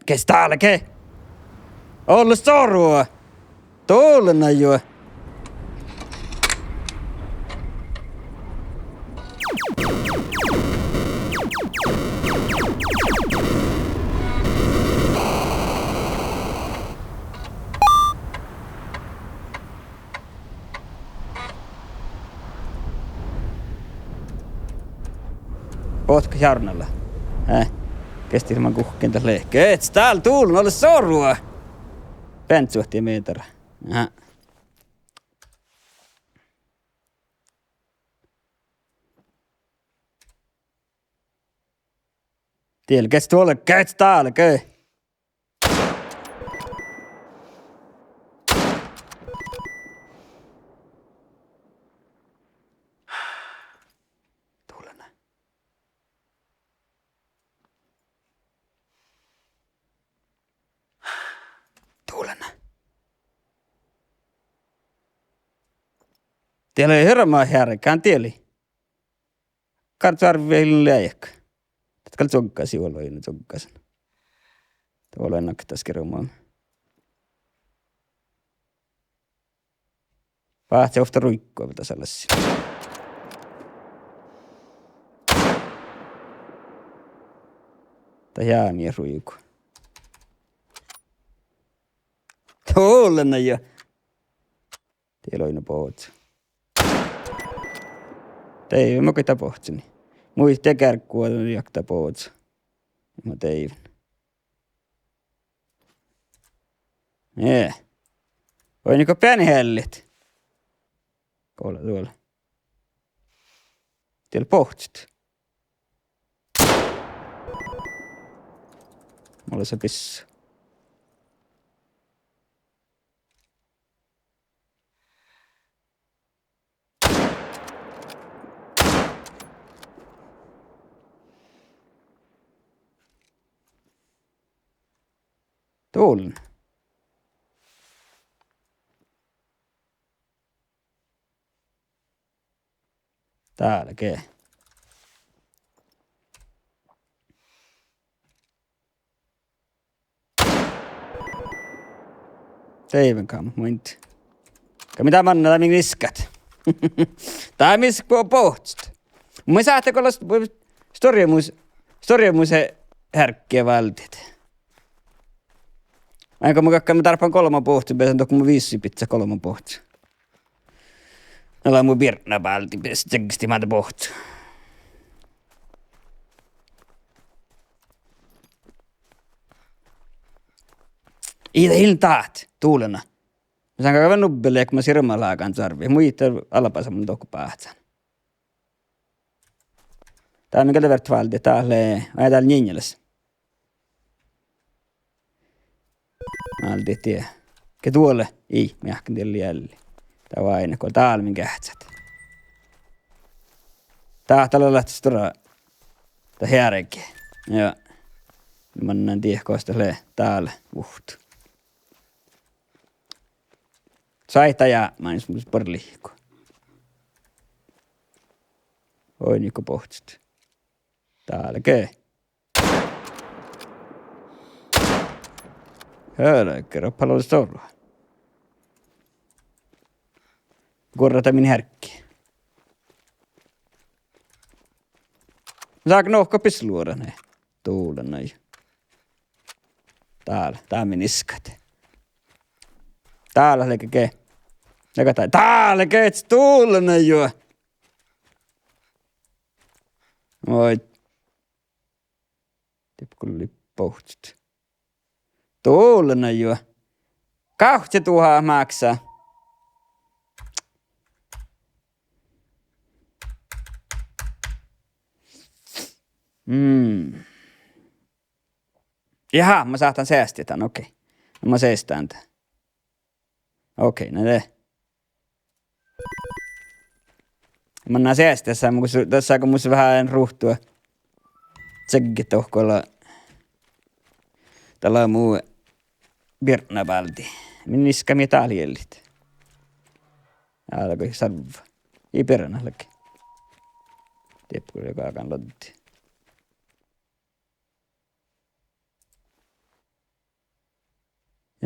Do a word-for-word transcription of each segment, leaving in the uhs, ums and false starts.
Ges dál ge? Ollesoro! Dulana juo. Bohccat járnala. Eh, gesti ma guhken dat lea. Ges dál dulana, ollesoro! Beaŋkka suohti mehtera. Aha. Diel, ges duolle, ges dál ge? Dulana. Dulana. Diel lei hirbmat heargán, diel lei. Gal čuorvvi lei leaik. Dat gal čuoggasi, ollu ii čuoggasa. Dat ollu naktas girmu. Báhce ovtta ruiggu, ovtta salasi. Dat jáni ruigu. Dulana juo. Diel lei nu bohcci. Deaivve ma goit dat bohccen. Muitte gearggu, ii dat bohcci. Ma deaivven. Nie. Oidne go beane heallit. Go lea duolle. Diel bohccit. Mulla lea bissa. Dulana. Dál ge? Deaivven gal, muitte. Gal mii dá manná, dá mii niskat. Dá mii s-, bo-, bohccit. Mun sáhtán go las-, bu-, stuorra mus-, stuorra mus he-, hearggi váldit. Ain go mun galggan, mun dárban golbma bohcu, beasan dohko mun vissi bidjat golbma bohcu. Na lea mu birnabáldi, bes-, čeggesti mádde bohcu. Ii dat ii lean dát, dulana. Mun sáhtán gal nubbe leat, go ma sirmalágan čuorvvi. Muitte albása mun dohko báhcán. Dál mii gal vert váldit, dál lea, ai, dál lea njeallje. Váldit die. Ge duole? Ii, meahkkán die lei. Dá oaidná go dál mii geahččat. Dát lea leat stuorra. Dat heargá. Ja. Mannan die gos dat lea. Dál vuht. Sáhttá jápmán, jus mus barlihkku. Oidne go bohccit. Dál ge? Helge, roppa lea stuorra. Guorra dat min hearggi. Sáhtán nohka bisluorane. Dulana juo. Dál, dá mii niskat. Dál lea ge. Leago dá, dál ge, dulana juo. Oi. Dieppu go lei bohccit. Dulana juo. Gávcci duhát máksa. Mm. Jahá, ma sáhtán seasttit dan, okei. Ma seastán dan. Okei, na de. Manná seasttit, dasa mun, dasa go mus veahá ruhtu. Čegget dohko lea. Dat lea mu birnabáldi. Min niska mii dál lei eallit. Álgá sarvva. Ii birnat ledje. Dieppu go galggan laddiin.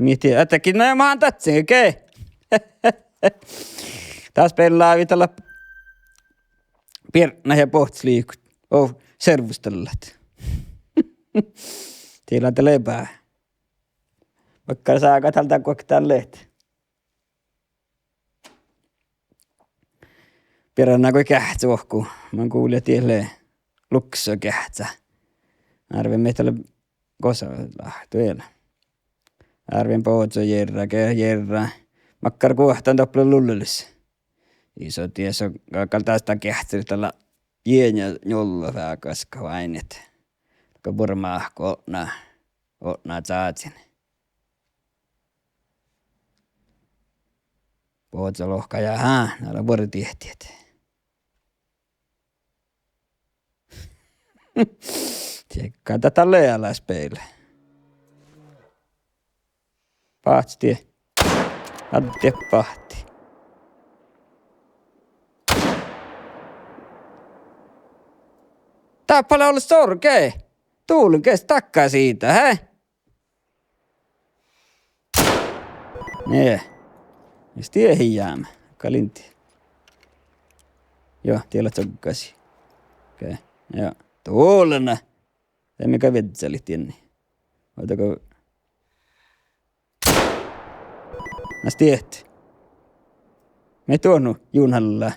Mii dieđát, ahte gii, na, man dátsin ge. Das beallávii dál Biernat ja Bohtet liikot. Oh, servustallat. Dii lea de lea bá. Makkár sága dál dan guokte dan leat. Biernat go geahččá dohko. Man gulii dieid lea lukso geahččá. Árven mii dál gosa láhkai vel. Árven bohcco jerra ge jerra. Makkár guohtan doppe lea lullelis. Iso dies, gal das dal geahččá dal jeaŋa njolla fágaska oaidnit. Go buorre máhku otná, otná čážin. Bohcco lohká ja há, na lea buorre diehtit. Tiedje, gal dat lea alas beale. Báhcci die. Adde báhcci. Dáppe lea olles sorge. Dullen ges dakkas ida, he? Nie. Mis die hii jámá? Gal in die. Juo, die lea čoggasi. Okei, juo. Dullen. De mii gal viežžalit dieinna. Ovdal go nas diehtit. Mii duohno jun hallá.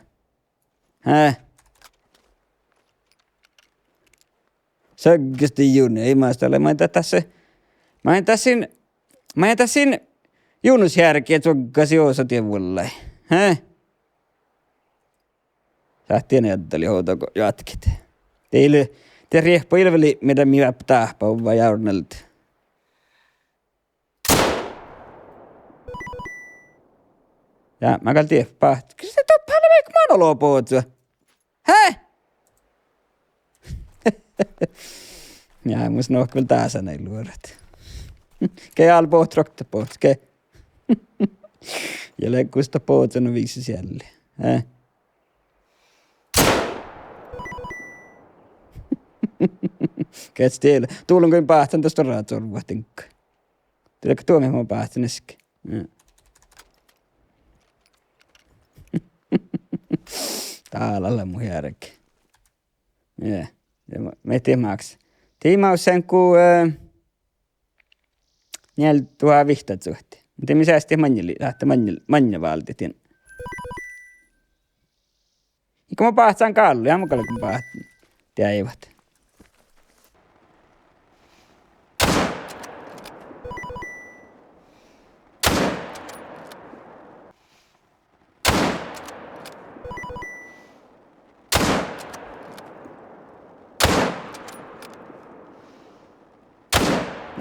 Hää? Söggesti jun, ii mas dal, main dat das, main dat sin, main dat sin junus hearge čuoggasi osa die vuollái. Hää? Sáhttá dien eaddali ovdal go joatkit. Dii lea, de riehpa ilveli, mii dat mii váppa dáhpá ovva járnelt. Ja, ma gal die, báhcci. Kis dat doppe ale veik man olo bohcco? Hää? Ja, mus nohká vel dásan luorat. Ge al bohtet rokta bohcco, ge. Ja lea gus dat bohcco nu viisi sealli. Hää? Geččat diela. Dullen go in báhcán das stuorra čorvvat diŋgga. Dieđát duomi mo báhcán eske. Ja. Dál lea mu hearge. Ja. Ja ma, ma dii máks. Dii máksán go, eh, njealljeduhát vihttasuhte. Muhto mii seastit maŋŋel, ahte maŋŋel, maŋŋel váldit dien. Iige mo báhcán gállu, ja mo galggan báhcán. Deaivat.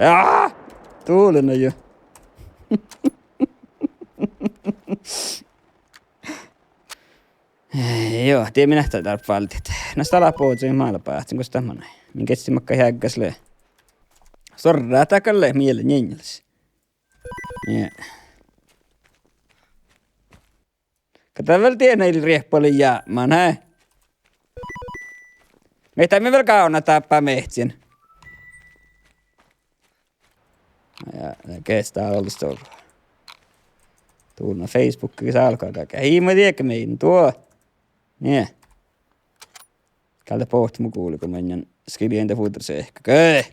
Aa! Dullen jo. Joo, die mii dat dárbbašit váldit. Na stalá bohcco, mii málbáhcin, gos dat manai. Min geččii makkár heaggas lea. Sorra dat gal lea mielen jeŋŋelas. Ja. Ka dat vel dieinna riehpalii jápmán, hää? Mii dat mii vel gávdnat dáppe meahccin. Ja, gestá olles dol. Dullen Facebookii sálkka ge. Ii, ma dieđe min duo. Nie. Gal dat bohtet mu gulii go maŋŋel skiljen de fuddasehka. Ge.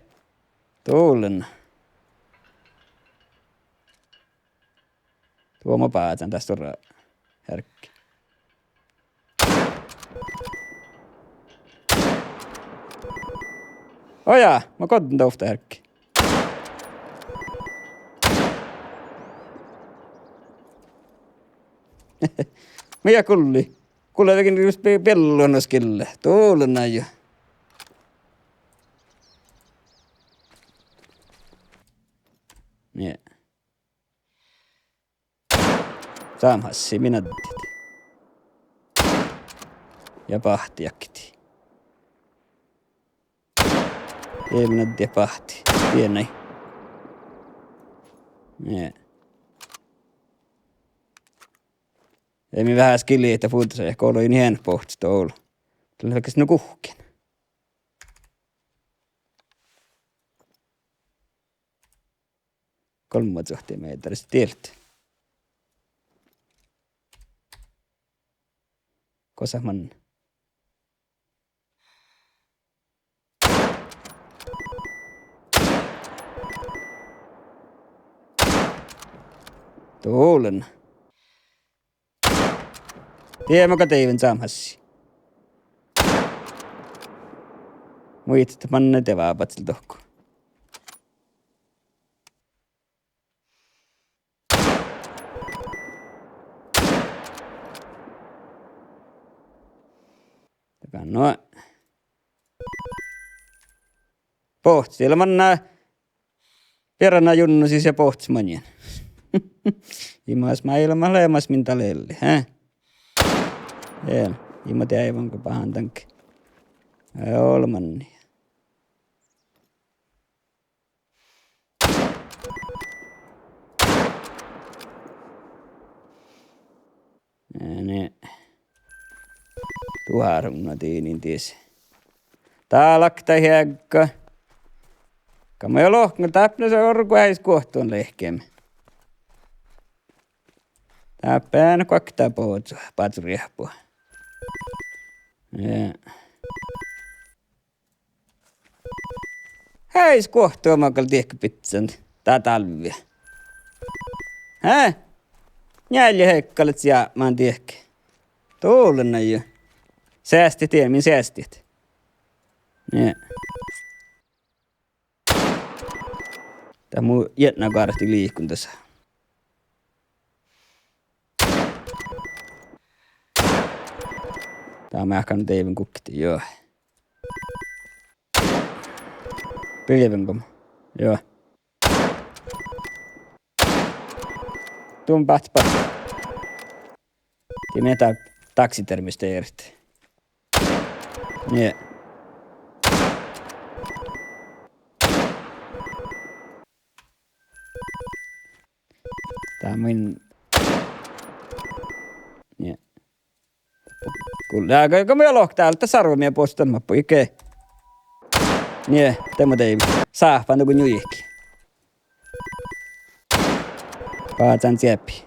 Dullen. Duo mo bázán das stuorra hearggi. Ojá, mo goddin dovtta hearggi. Mii gullii. Gullii veaháš biellu nu skille. Dullen jo. Nie. Sámhassi, min addit. Ja báhti jakti. Ja min addit báhti. Dieinna. Nie. Ja mii veahá skiljet fuddasehka, olu in hien bohcci dol. Dalle veaháš nu guhkkin. Golmmožuohti mehtera stielt. Gosa man Dolen. Die maga deaivven čámhassi. Muitte manne de vábážil dohko. Dakkár, no. Bohcci, lea manná bearrana junnosis ja bohcci maŋŋil. Imaš máilmma leamaš min dál elli, he? Vel, imaš deaivvan go bahán dange. Vel manni. Ene. Duhárumna dinin dies. Dál okta heagga. Ka mun lohken dáppe, sa orgu eai skuohtun lehkeme. Dáppe ean guokte boazu, boazu riehpu. Ja. Eai skuohtun maŋŋil dihte bidjan dá dálvvi. He? Njeallje hekkalit ja man dihte. Dolen jo. Seastit, die min seastit. Nie. Dá mu jietna gárti liikon dasa. Dá meahkán deaivven guokte, jo. Pilven gom. Jo. Dum bát bát. Die mii dá taksitermesterit. Nie. Dá min. Nie. Gul-, dá, go, go mii lohkat dál, dá sarve mii boastán mappui, ge. Nie, de mo deaivven. Sáhpán nugo njuiki. Bázán ceapi.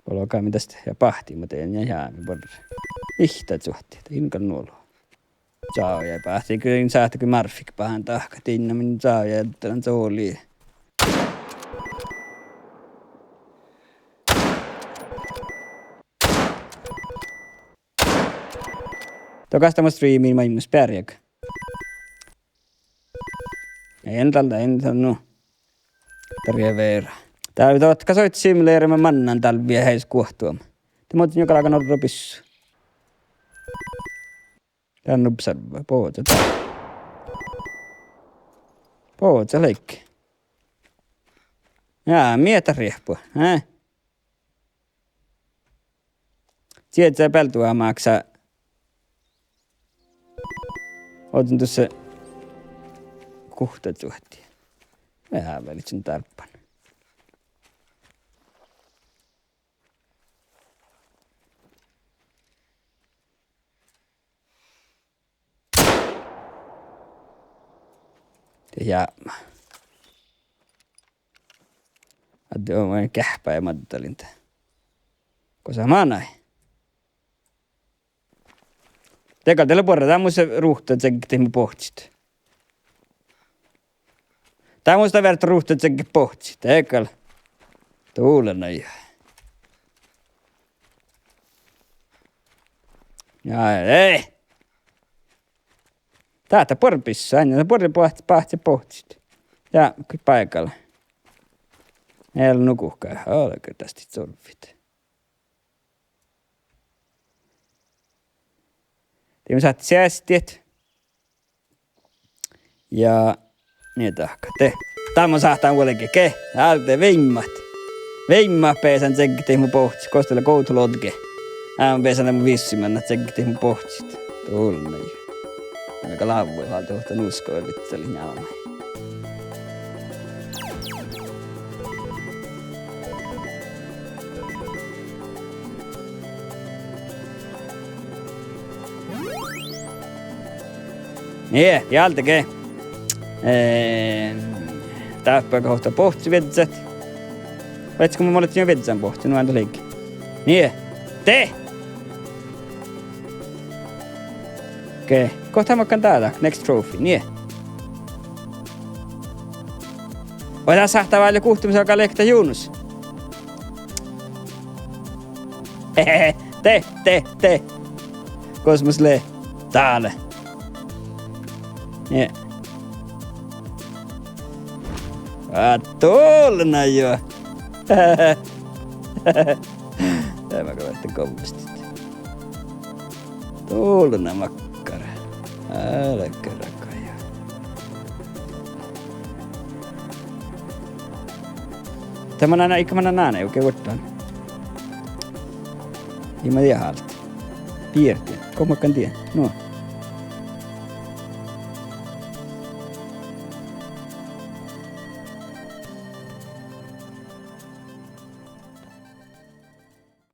Olgá, mii dasto ja bahti, muhto eai ja, ja, mii borre. Ihte čuohti, dat in gal nu olu. Čájai bahti, gal in sáhte go Marfik bahán dahkat, in na min čájai dan čooli. Dohko dat mu streami maid mus bearjjá? Eai dál, eai dál nu. Tarvii veara. Dál dohko Goat Simulator, ma mannan dál vieha eai skuohtume. De mo dien galggan orro bissu. Dán nu sarve, bođii. Bođii leigga. Ja, mii dat riehpu, eh? Čieččá bealde máksá. Ođđen duossa guhtta čuohti. Veahá vel ii son dárbban. De jápmá. Adde, mun geahpájin maddalin de. Gosa manai? De gal de lea buorre, dá mus ruhta čeggedit mu bohccit. Dá mus dat veartta ruhta čeggedit bohccit, de gal. Dule nai. Ja, ei. Dá, dá buorre bissu, ain dá buorre bohc-, báhce bohccit. Ja, goit báigal. Eai nu guhká, olgá dastit survvit. De mun sáhtán seasttit. Ja nie dahkat de. Dál mun sáhtán vuolgit ge. Álde veimmat. Veimmat beasan čeggedit mu bohccit. Gos dat lea, Goat Lodge. Á, mun beasan mu vissi manná čeggedit mu bohccit. Dulmma. Mii gal lávvui váldit ovtta nusko vel vitsalit njálmái. Nie, jáldege. Eh, dáppe go ovtta bohccot viezzat. Vai go mun ledjen viezzán bohcci, nu ii dat leige. Nie. De! Ge, go dat makkár dá, next trophy, nie. Oi, dat sáhttá válle guhte mus galgá lehkat jurnus. De, de, de. Gos mus lea? Dá lea. Nie. Á, dulna juo. Dá makkár lea govvestit. Dulna makkár. Álge rakkái. Dat manná, ii manná, nai, okei, vuorddán. Ii ma dieđe háldit. Bierte. Go makkár dien? Nu.